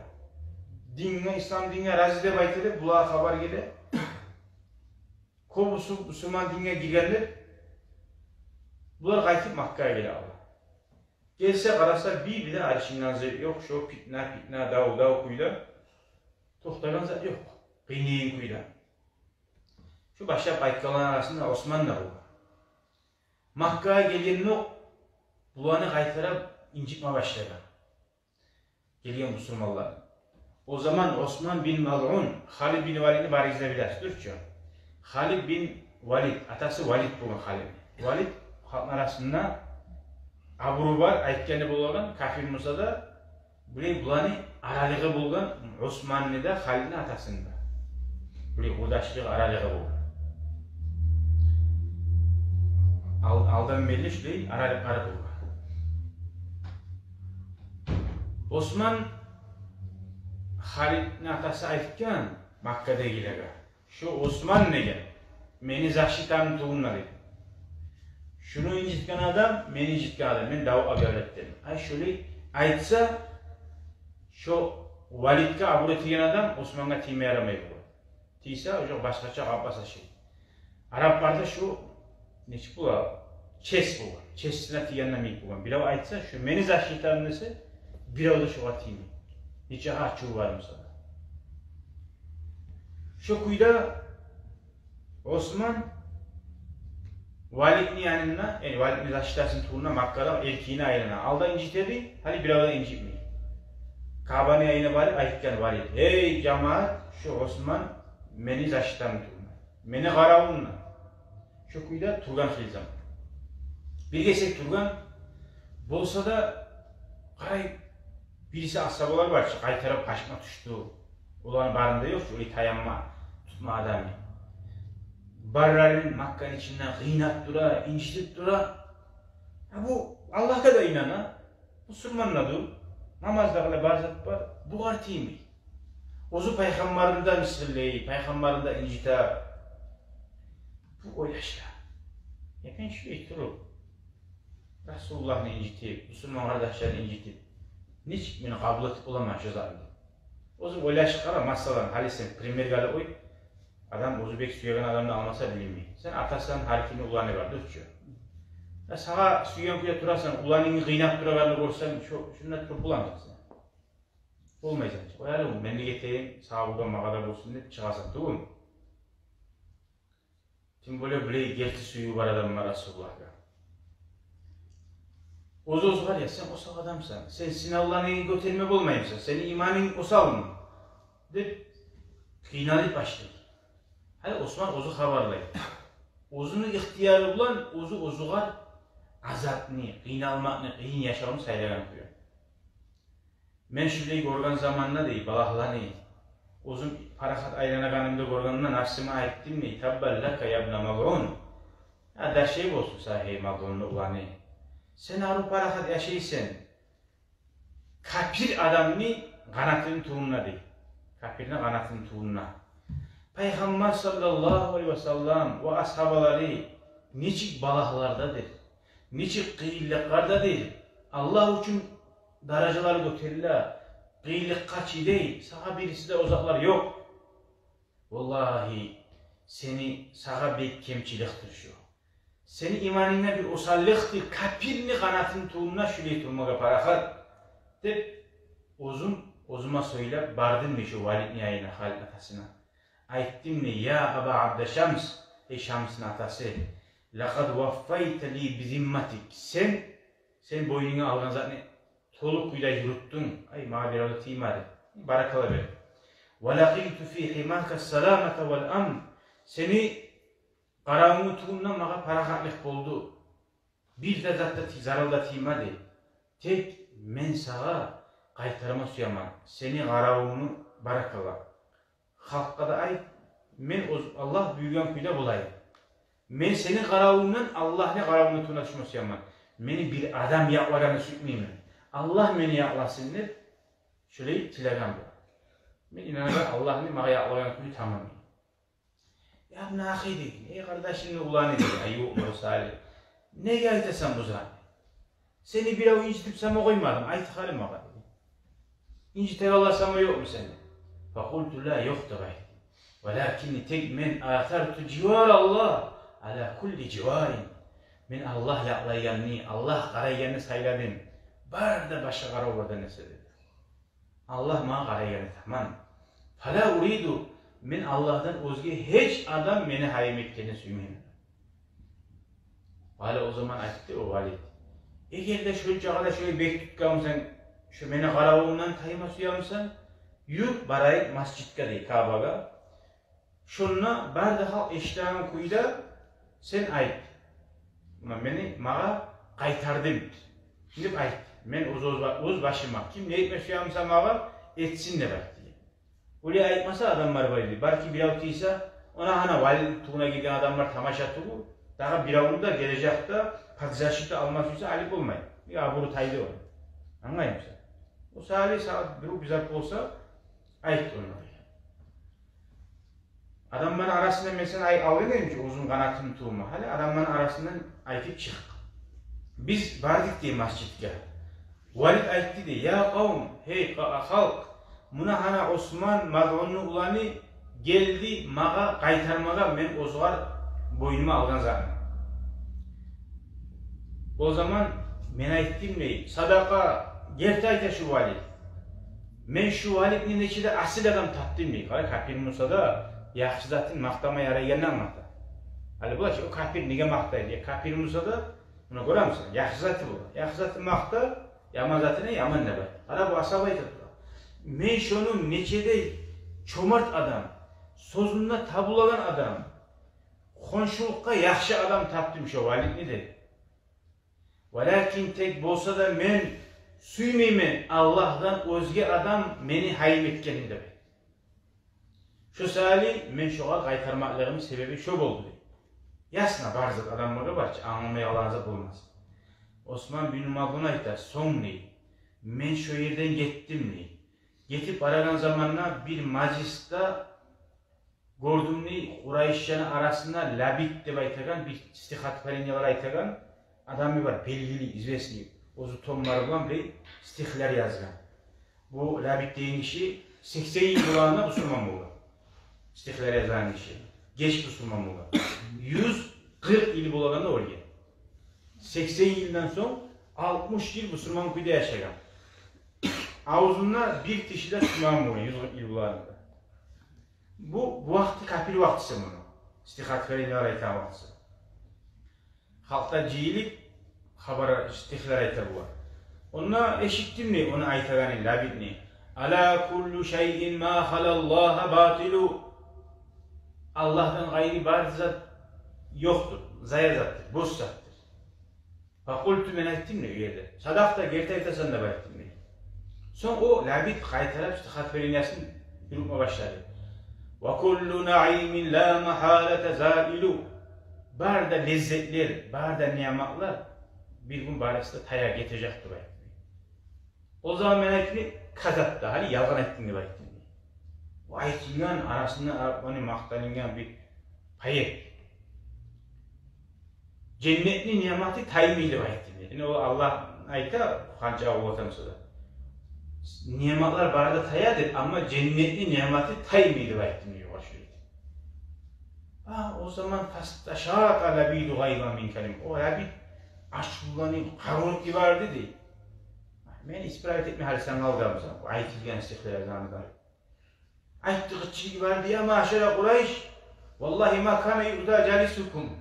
Динге, ислам динге рази деп айта деп, булагъа хабар геле. Кёбюсю бусурман динге гирген деп, булар къайтып Маккагъа геле алар. Гелсе, къараса, бир, бир де арышынгъан зат ёкъ, шо питна, питна, дав, дав кюйде, токътагъан зат ёкъ, къыйнайгъан кюйде. Шо башлап къайтгъанланы арасында Осман да болгъан. Маккагъа гелгендокъ, буланы къайтарып инжитме башлагъан гелген бусурманлар. О заман Осман бин Мазъун, Халид бин Валидни барыгъыз да билесиз, дюр чю. Халид бин Валид, атасы Валид болгъан Халидни. Валид халкъны арасында абуру бар, айтгъаны болагъан, капир болса да, булай буланы аралыгъы болгъан Османны да, Халидни атасыны да. Булай къурдашлыкъ аралыгъы болгъан. Ал-, алдан берли шулай аралыкълары болгъан. Осман, Халидни атасы, айтгъан Маккадагъылагъа: «Шо Осман деген мени защитамны тюбюнде», — деген. «Шуну инжитген адам мени инжитген адам, мен дав объявлять этемен». Ай, шолай айтса, шо Валидге абур этеген адам Османгъа тийме ярамай болгъан. Тийсе, уже башгъача къалып баса шей. Арапларда шу нечик бола, честь болгъан. Честине тийгенде йимик болгъан. Бирев айтса, шу мени защитам десе, бирев де шогъар тиймей. Нече ачуву бар буса да. Шу кюйде Осман Валидни янында, яни Валидни защитасыны тюбюнде, Маккада эркине айлана. Алда инжите эди, гьали бирев де инжитмей. Каабаны янына барып айтгъан Валид: «Гьей, жамаат, шу Осман мени защитамны тюбюнде, мени къаравумда». Шу кюйде тургъан хыйлы заман. Бир гесек тургъан болса да, къарай, бириси асгьабалар бар чы, къайтарып къачма тюшдю. Оланы барында ёкъ чу олай таянма, тутма адамны. Барларын Макканы ичинде къыйнап тура, инжитип тура. Гьа, бу Аллагьгъа да инана, бусурман да дюр, намаз да къыла, бар зат бар, бугъар тиймей. Оьзю пайхаммарны да мысгъыллай, пайхаммарны да инжите. Бу ойлаша: «Я, мен шулай туруп, Расулуллагьны инжитип, бусурман къардашланы инжитип, нечик мен къабул этип боламан шу затны?» — деп. Оьзю ойлашып къара, масала, гьали сен примерге алып къой. Адам оьзю бек сюеген адамны алмаса билинмей. Сен атасан, гьар кимни уланы бар, дюр чю. Я, сагъа сюеген кюйде турасан, уланынгны къыйнап турагъанны гёрсенг, шо, шунда туруп боламысан? Болмайсан. «Къой гьали, мен де гетейим, сагъа болгъан магъа да болсун», — деп чыгъасан, тюгюлмю? Тем более, билей, герти сюювю бар адамлар Расулуллагьгъа. Оьз-оьзюне: «Я, сен осал адамсан, сен сынавланы гётерме болмаймысан, сени иманынг осалмы?» — деп къыйналып башлай. Гьали Осман оьзю хабарлай. Оьзюню ихтияры булан оьзю оьзюгер азапны, къыйналмакъны, къыйын яшавну сайлагъан кюйде. Мен шулай гёрген заманда, дей, балагьланы, оьзюм парахат айланагъанымда гёргенде, напсыма айтдым, дей: «Таббан лака, ябна Мазъун». Я, дашей болсун сагъа, гьей Мазъунну уланы. Сен арив парахат яшайсан капир адамны къанатыны тюбюнде, дей. Капирни къанатыны тюбюнде. Пайхаммар саллаллагьу алайгьи васаллам ва асгьабалары нечик балагьлардадыр, нечик къыйынлыкълардадыр, Аллагь учун даражалары гётериле, къыйынлыкъгъа чыдай, сагъа бириси де о затлар ёкъ. Валлагьи, сени, сагъа бек кемчиликдир шу. Сени иманынгда бир осаллыкъдыр, капирни къанатыны тюбюнде шулай турмагъа парахат, деп, оьзюм оьзюме сёйлеп бардым дей шо Валидни янына, Халидни атасына. Айтдым дей: «Я Аба Абда Шамс, эй Шамсны атасы, лакъад ваффайта ли бизимматик, сен, сен бойнунга алгъан затны толу кюйде юрютдюнг, ай, магъа бирев де тиймеди, баракалла бер. Ва лакъиту фи химака саламата вал амн, сени къаравунгну тюбюнде магъа парахатлыкъ болду, бир де зат да тий-, зарал да тиймеди. Тек мен сагъа къайтарма сюемен сени къаравунгну, баракалла. Халкъгъа да айт, мен оьз-, Аллагь буюргъан кюйде болайым. Мен сени къаравунгдан Аллагьны къаравунгну тюбюне тюшме сюемен. Мени бир адам якълагъанны сюймеймен. Аллагь мени якъласын», — деп, шулай тилеген бу. Мен инанаман, Аллагьны магъа якълагъан кюй тамам. «Я ибна ахи, — деген, — эй къардашымны уланы, — деген, — Айюб Мурсали, неге айтасан бу затны? Сени бирев инжитип сама къоймадымы? Айт гьали магъа, — деген. — Инжитегенлер сама ёкъму сени?» Факъулту: «Ла, ёкъ», — деп айтдым. «Валакинни, тек мен, асарту живар Аллагь ала кулли живарин. Мен Аллагь якълайгъанны, Аллагь къарайгъанны сайладым бары да башгъа къаравлардан эсе, — деди. — Аллагь магъа къарайгъаны таман. Фала уриду, мен Аллагьдан оьзге гьеч адам мени гьайым этгенни сюймеймен». Гьали о заман айтды о Валид: «Эгер де шо чакъы да шолай бек тутгъанмысан, шо мени къаравунгдан тайма сюемисен, юр, барайыкъ межитге, — дей, — Каабагъа. Шонда бары да халкъ эшитеген кюйде сен айт: муна мени, магъа къайтардым деп айт. Мен оьз, оьз ба-, оьз башыма, ким не этме сюемисе магъа, этсин деп айт», — деген. «Олай айтмаса, адамлар бар эди, балики, бирев тийсе, она гьана Валидни тюбюне гирген адамлар тамаша тюгюл, дагъы биревню де гележекде под защиту алма сюйсе, алып болмай. Бир абуру тайды ону. Англаймысан? О саялы сагъа бир, бир зат болса, айт онда. Адамланы арасындан мен сени ай-, алгъан эдим чи оьзюм къанатымны тюбюме. Гьали адамланы арасындан айтып чыкъ». Биз бардыкъ дей межитге. Валид айтды дей: «Я къавм, гьей къа-, халкъ, муна гьана Осман Мазъунну уланы гелди магъа къайтармагъа мен огъар бойнума алгъан затны». О заман мен айтдым дей: «Садакъа, герти айта шу Валид. Мен шу Валидни нече де асил адам тапдым», — дей. Къара, капир буса да, яхшы затын макътама ярайгъанны англата. Гьали булай чы, о капир неге макътайды? Э, капир буса да, муна гёремисен, яхшы заты бола. Яхшы затын макъта, яман затыны яман деп айт. Къара, бу асгьаб айтып тура: «Мен шону нече де чомарт адам, сёзюнде табулагъан адам, хоншулукъгъа яхшы адам тапдым шо Валидни», — дей. «Валакин, тек болса да мен сюймеймен Аллагьдан оьзге адам мени гьайым этгенни», — деп айт. «Шо саялы мен шогъар къайтармакълыгъымны себеби шо болду», — дей. Ясно, бар зат адамларда бар чы, англамай къалагъан зат болмас. Осман бин Мазъун айта: «Сонг, — дей, — мен шо ерден гетдим, — дей. — Гетип барагъан заманда бир межлисде гёрдюм, — дей, — къурайышланы арасында Лабид деп айтагъан, бир стихотворениелер айтагъан адамы бар, белгили, известный. Оьзю томлары булан, — дей, — стихлер язгъан. Бу Лабид деген гиши сексен йыл болагъанда бусурман болгъан. Стихлер язгъан гиши. Геч бусурман болгъан. Юз къыркъ йыл болагъанда оьлген. Сексен йылдан сонг алтмыш йыл бусурман кюйде яшагъан. Авзунда бир тиши де тутмагъан болгъан юз къыркъ йыл болагъанда. Бу, бу вакъти капир вакътиси муну. Стихотворениелер айтагъан вакътиси. Халкъ да жыйылып, хабар, стихлер айта бугъар. Онда эшитдим, — дей, — ону айтагъанын, Лабидни: «Ала куллу шайин ма халаллагьа батилу». Аллагьдан къайры бары зат ёкъдур, зая затдыр, бош затдыр. Факъулту, мен айтдым, — дей, — о ерде: садакъта, герти айтасан деп айтдым, — дей. Сонг о Лабид къайтарып стихотворениясын юрютме башлады. «Ва куллу наимин ла магьалата заилу». Бары да леззетлер, бары да ниъматлар бир гюн барысы да тая гетежек деп айтды. О заман мен айтдым: «Казабта, гьали ялгъан айтдынг», — деп айтдым. Бу айтылгъан арасында арапланы макъталынгъан бир поэт. Женнетни ниъматы таймай деп айтды. Яни о Аллагь айта, къанча къуллукъ этсе де. Ниъматлар бары да тая деп, амма женнетни ниъматы таймай деп айтды, йокъ, шулай. А, о заман фасташакъа Лабиду гъайзан мин калим. О Лабид ачувланып, къагъырып йиберди дей. Мен исправить этме гьали сен къалгъанмысан, бу айтылгъан стихлер заманда. Айтды, къычырып йиберди: «Я маъшара Къурайш, валлагьи ма кана юъза жалисукум.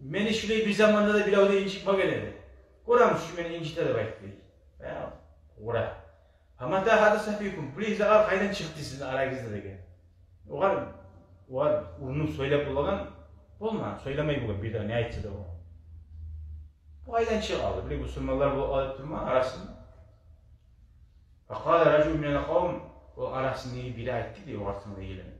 Мени шулай бир заманда да бирев де инжитмеген эди. Гёремисиз, шу мени инжите», — деп айтды. Я, къара. «Фамата гьадаса фикум, бу лафлар къайдан чыкъды сизин арагъызда?» — деген. Огъар, огъар урунуп сёйлеп болагъан болмагъан, сёйлемей болгъан, бир де не айтса да о. Бу къайдан чыгъып къалды? Биле, бусурманлар болуп къалып турма арасында. Факъала ражулун минал къавм, о арасындагъы бири айтды дей, о артындагъы гелени: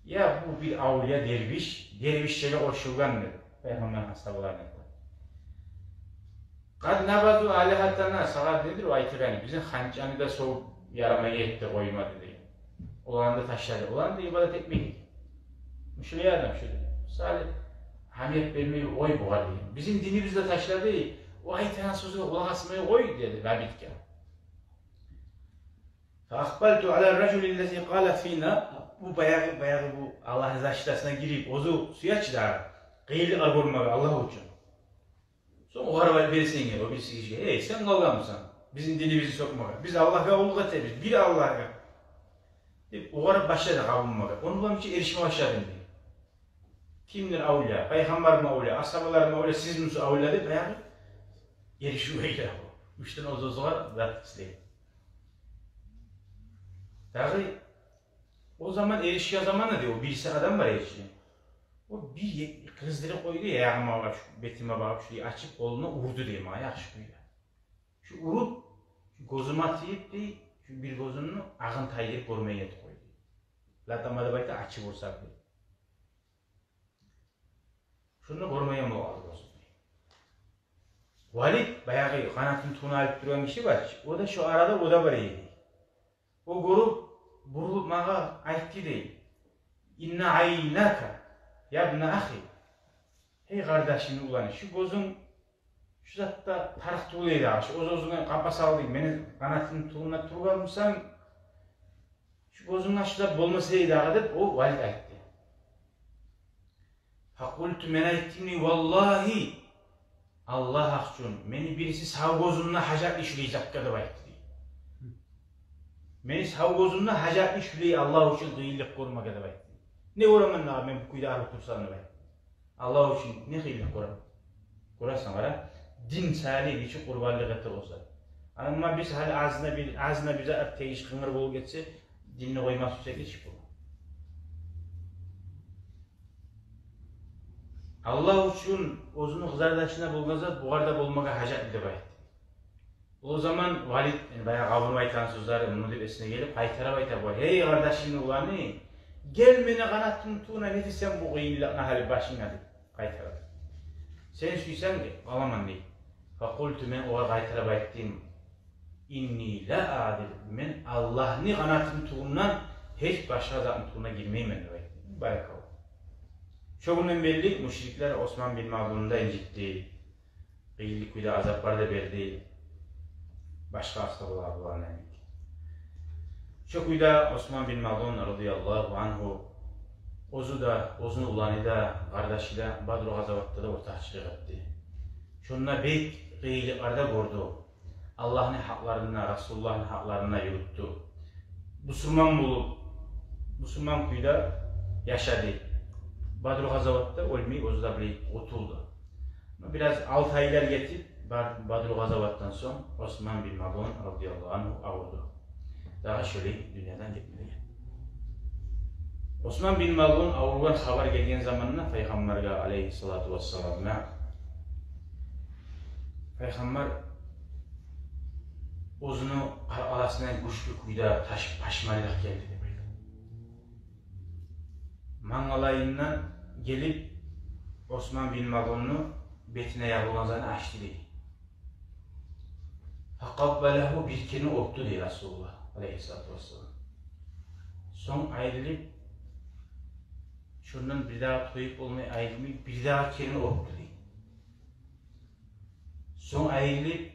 «Я, бу бир авлия дервиш, дервишлеге къошулгъан», — деди. Пайхаммар асгьабаларына айтды. «Къад набазу алигьатана», сагъа недир о айтагъаны, бизин ханчаны да согъуп ярамай этди, къоймады деген. Оланы да ташлады. Оланы да ибадат этмейди. Мушлай адам шу деди. Мисали, агьамият бермей къой бугъар деген. Бизин динибизни де ташлады. О айтагъан сёзге къулакъ асмай къой деди Лабидге. Фа акъбалту ала ражули ллази къала фина. Бу баягъы, баягъы бу Аллагьны защитасына гирип, оьзю сюе чи дагъы къыйынлыкълар гёрмеге Аллагь учун. Сонг огъар бер-, берсенг, о бириси гишиге: «Эй, сен къалгъанмысан бизин динибизни сёкмеге? Биз Аллагьгъа къуллукъ этебиз, бир Аллагьгъа», — деп, огъар башлады къабунмагъа. Ону булан бирче эришме башладым дей. Кимдир авлия? Пайхаммармы авлия, асгьабалармы авлия, сизмисиз авлия деп, баягъы эришив эди бу. Уьчден оьз-оьзюне зат излей. Дагъы о заман эришген заманы дей, о бириси адам бар эди чи. О бир е-, къыздырып къойду, ягъыма багъып, шу бетиме багъып, шулай ачып, къолуна урду дей магъа, яхшы кюйде. Шу уруп, шу гёзюме тийип дей, шу бир гёзюмню агъын тайдырып гёрмей этип къойду. Латама деп айта, ачып урса дей. Шонда гёрмейген болуп къалды гёзюм. Валид, баягъы къанатын тюбюне алып тургъан гиши бар чы, о да шо арада, о да бар эди. О гёрюп, бурулуп магъа айтды дей: «Инна айнака, ябна ахи». Гьей, къардашымны уланы, шу гёзюнг шу затда тарыкъ тюгюл эди дагъы. Шу оьз-оьзюнге къапа салдынг, мени къанатымны тюбюнде тургъанмысан, шу гёзюнг ачылып болмас эди дагъы деп, о Валид айтды. Факъулту, мен айтдым дей: «Валлагьи, Аллагь гьакъ учун, мени бириси сав гёзюмде гьажатлы шулай затгъа», — деп айтды дей. «Мени сав гёзюмде гьажатлы шулай Аллагь учун къыйынлыкъ гёрмеге», — деп айтды. «Не гёремен дагъы мен бу кюйде арив турсам?» — деп айтды. Аллагь учун не къыйынлыкъ гёрем? Гёресен, къара, дин саялы нечик къурбанлыкъ эте болса. Амма биз гьали азына бир, азына бир зат тийиш къынгыр болуп гетсе, динни къоймас бусакъ, гечип бола. Аллагь учун оьзюню къызардашына болгъан зат бугъар да болмагъа гьажатлы деп айтды. О заман Валид, яни, баягъы къабунуп айтгъан сёзлери муну деп эсине гелип, къайтарып айта бугъар: «Гьей, къардашымны уланы, гел мени къанатымны тюбюне, не этесен бу къыйынлыкъны гьали башынга», — деп къайтарып. «Сен сюйсенг, къаламан», — дей. Факъулту, мен огъар къайтарып айтдым: «Инни ла агъдир, мен Аллагьны къанатыны тюбюнден гьеч башгъа затны тюбюне гирмеймен», — деп айтдым. Баракалла. Шо гюнден берли мушриклер Осман бин Мазунну да инжитди. Къыйынлы кюйде азаплар да берди. Башгъа асгьабалар булан йимик. Шо кюйде Осман бин Мазун, радияллагьу ангьу, оьзю де, оьзюню уланы да, къардашы да Бадру къазаватда да ортакъчылыкъ этди. Шонда бек къыйынлыкълар да гёрдю. Аллагьны гьакъларын да, Расулуллагьны гьакъларын да юрютдю. Бусурман болуп, бусурман кюйде яшады. Бадру къазаватда оьлмей, оьзю де билей къутулду. Бираз алты айлар гетип, Бар-, Бадру къазаватдан сонг Осман бин Мазун, радияллагьу ангьу, авруду. Дагъы шолай дюньядан гетмеген. Осман бин Мазун авругъан хабар гелген заманда Пайхаммаргъа, алейгьиссалату вассаламгъа, Пайхаммар оьзюню къаркъарасындан гючлю кюйде таш-, пашманлыкъ гелди деп айта. Мангалайындан гелип, Осман бин Мазунну бетине ябылгъан затны ачды дей. Факъаббалагьу, бир керен оьпдю дей Расулуллагь, алейгьиссалату вассалам. Сонг айрылып, шондан бирдагъы тоюп болмай айрылмай, бирдагъы керен оьпдю дей. Сонг айрылып,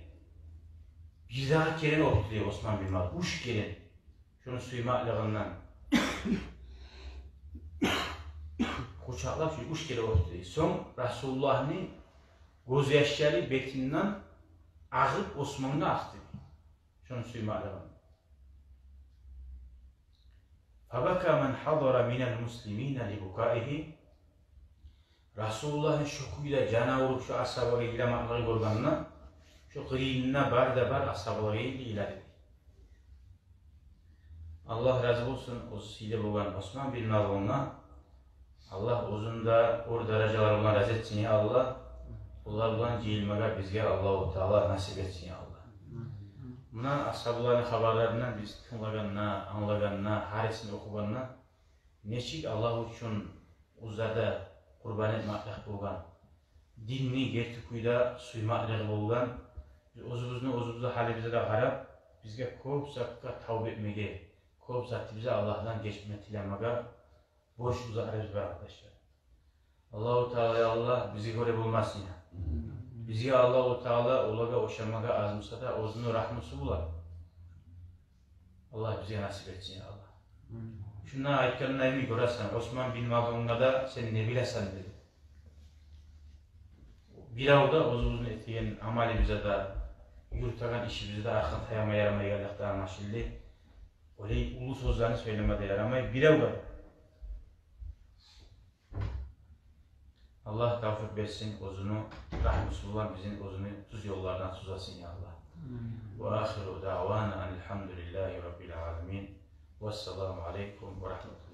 бирдагъы керен оьпдю дей Осман бин Мазун. Уьч керен. Шону сюймеклигинден къучакълап, шо уьч керен оьпдю дей. Сонг Расулуллагьны гёзьяшлары бетинден агъып, Османгъа акъды дей. Шону сюймеклигинден. فبكى من حضر من المسلمين لبكائه. Расулуллагьны шо кюйде жаны авруп, шо асгьабагъа йыламакълыгъын гёргенде, шо къырыйында бар да бар асгьабалар йылады. Аллагь рази болсун оьзю сыйлы болгъан Осман бин Мазунгъа. Аллагь оьзюн де оьр даражалар булан рази этсин, я Аллагь. Олар булан жыйылмагъа бизге Аллагьу Таала насип этсин, я Аллагь. Муна асгьабаланы хабарларындан биз тынглагъанда, англагъанда, гьарисин охугъанда, нечик Аллагь учун оьзлер де къурбан этмеклик болгъан, динни герти кюйде сюймеклиги болгъан. Биз оьзюбюзню, оьзюбюзню гьалыбызгъа да къарап, бизге кёп затгъа тавба этмеге, кёп затыбызны Аллагьдан гечме тилемеге борчлу затларыбыз бар, къардашлар. Аллагьу Таала, я Аллагь, бизге гёре болмасын, я. Бизге Аллагьу Таала олагъа ошамагъа, аз буса да, оьзюню рагьмусу булан Аллагь бизге насип этсин, я Аллагь. Шунда айтгъанлайын гёресен, Осман бин Мазунгъа да: «Сен не билесен?» — деди. Бирев де оьзюбюзню этеген амалыбызгъа да, юрютеген ишибизге де аркъан таяма ярамайгъанлыкъ да англашылды. Олай уллу сёзлени сёйлеме де ярамай бирев де. Аллагь тавфикъ берсин, оьзюню рагьмусу булан бизин оьзюню тюз ёллардан тюзесин, я Аллагь. Амин. وآخر دعوانا أن الحمد لله رب العالمين. والسلام عليكم ورحمة الله.